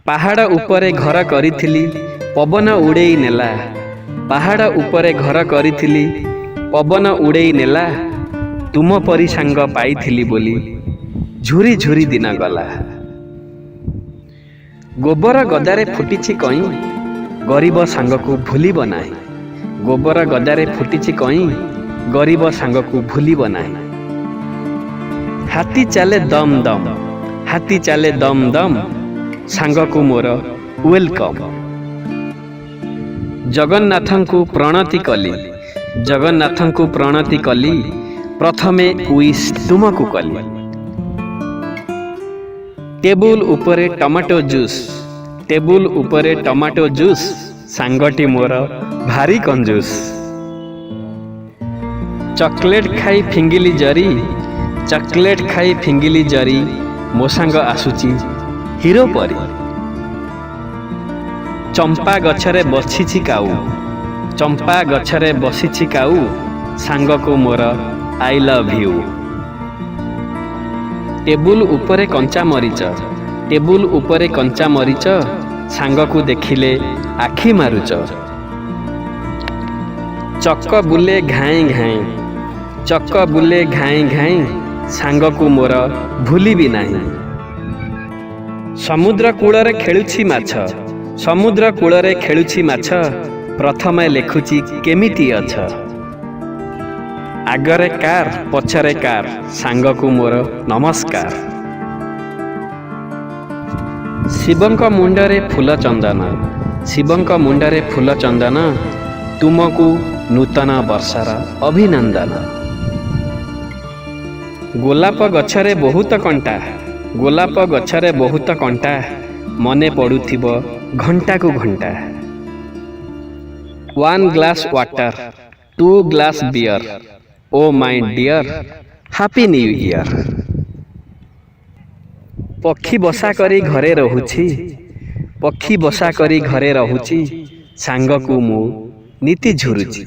ପାହାଡ଼ ଉପରେ ଘର କରିଥିଲି, ପବନ ଉଡ଼େଇ ନେଲା। ପାହାଡ଼ ଉପରେ ଘର କରିଥିଲି, ପବନ ଉଡ଼େଇ ନେଲା। ତୁମ ପରି ସାଙ୍ଗ ପାଇଥିଲି ବୋଲି ଝୁରି ଝୁରି ଦିନ ଗଲା। ଗୋବର ଗଦାରେ ଫୁଟିଛି କଇଁ, ଗରିବ ସାଙ୍ଗକୁ ଭୁଲିବ ନାହିଁ। ଗୋବର ଗଦାରେ ଫୁଟିଛି କଇଁ, ଗରିବ ସାଙ୍ଗକୁ ଭୁଲିବ ନାହିଁ। ହାତୀ ଚାଲେ ଦମ୍ ଦମ୍, ହାତୀ ଚାଲେ ଦମ୍ ଦମ୍, ସାଙ୍ଗକୁ ମୋର welcome. ଜଗନ୍ନାଥଙ୍କୁ ପ୍ରଣତି କଲି, ଜଗନ୍ନାଥଙ୍କୁ ପ୍ରଣତି କଲି, ପ୍ରଥମେ ୱିଶ୍ ତୁମକୁ କଲି। ଟେବୁଲ ଉପରେ ଟମାଟୋ ଜୁସ୍, ଟେବୁଲ ଉପରେ ଟମାଟୋ ଜୁସ୍, ସାଙ୍ଗଟି ମୋର ଭାରି କଞ୍ଜୁସ୍। ଚକୋଲେଟ୍ ଖାଇ ଫିଙ୍ଗିଲି ଜରି, ଚକୋଲେଟ୍ ଖାଇ ଫିଙ୍ଗିଲି ଜରି, ମୋ ସାଙ୍ଗ ଆସୁଛି ହିରୋ ପରି। ଚମ୍ପା ଗଛରେ ବସିଛି କାଉ, ଚମ୍ପା ଗଛରେ ବସିଛି କାଉ, ସାଙ୍ଗକୁ ମୋର I love you. Table ଉପରେ କଞ୍ଚା ମରିଚ, ଟେବୁଲ ଉପରେ କଞ୍ଚା ମରିଚ, ସାଙ୍ଗକୁ ଦେଖିଲେ ଆଖି ମାରୁଚ। ଚକ ବୁଲେ ଘାଇଁ ଘାଇଁ, ଚକ ବୁଲେ ଘାଇଁ ଘାଇଁ, ସାଙ୍ଗକୁ ମୋର ଭୁଲିବି ନାହିଁ। ସମୁଦ୍ର କୂଳରେ ଖେଳୁଛି ମାଛ, ସମୁଦ୍ର କୂଳରେ ଖେଳୁଛି ମାଛ, ପ୍ରଥମେ ଲେଖୁଛି କେମିତି ଅଛ। ଆଗରେ କାର୍, ପଛରେ କାର୍, ସାଙ୍ଗକୁ ମୋର ନମସ୍କାର। ଶିବଙ୍କ ମୁଣ୍ଡରେ ଫୁଲ ଚନ୍ଦନ, ଶିବଙ୍କ ମୁଣ୍ଡରେ ଫୁଲ ଚନ୍ଦନ, ତୁମକୁ ନୂତନ ବର୍ଷର ଅଭିନନ୍ଦନ। ଗୋଲାପ ଗଛରେ ବହୁତ କଣ୍ଟା, ଗୋଲାପ ଗଛରେ ବହୁତ କଣ୍ଟା, ମନେ ପଡ଼ୁଥିବ ଘଣ୍ଟାକୁ ଘଣ୍ଟା। One glass water, two glass beer, oh my dear, happy new year. ପକ୍ଷୀ ବସା କରି ଘରେ ରହୁଛି, ପକ୍ଷୀ ବସା କରି ଘରେ ରହୁଛି, ସାଙ୍ଗକୁ ମୁଁ ନିତି ଝୁରୁଛି।